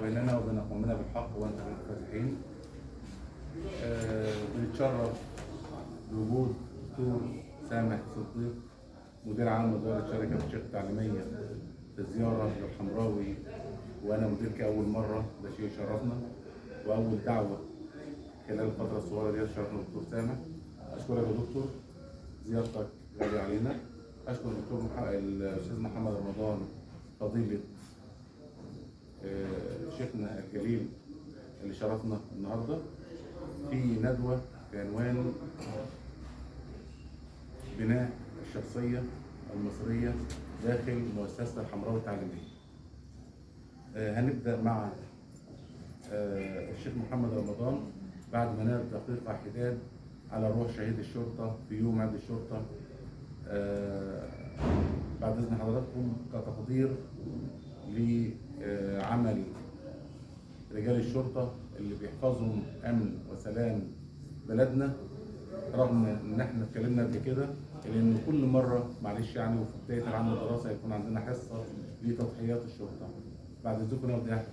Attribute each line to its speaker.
Speaker 1: بيننا وبين قومنا بالحق وانت من الفاتحين. بنتشرف بوجود دكتور سامح صديق، مدير عام ادارة شركة الشيخ التعليمية، في زيارة للحمراوي، وانا مدير كاول مرة، ده شيء يشرفنا، واول دعوه خلال الفترة الصغيرة دي شرفنا دكتور سامح. اشكرك يا دكتور، زيارتك غالية علينا. اشكر الدكتور الاستاذ محمد رمضان، فضيلة شيخنا الجليل اللي شرفنا النهارده في ندوه بعنوان بناء الشخصية المصرية داخل مؤسسة الحمراوي التعليمية. هنبدا مع الشيخ محمد رمضان بعد ما نال دقيقة حداد على روح شهيد الشرطة في يوم عيد الشرطة. بعد اذن حضراتكم، كتقدير لعمل رجال الشرطة اللي بيحفظوا امن وسلام بلدنا، رغم ان احنا اتكلمنا قبل كده لان كل مرة، معلش يعني، وفي بداية العام الدراسي هيكون عندنا حصة لتضحيات الشرطه. بعد اذنكم نبدا.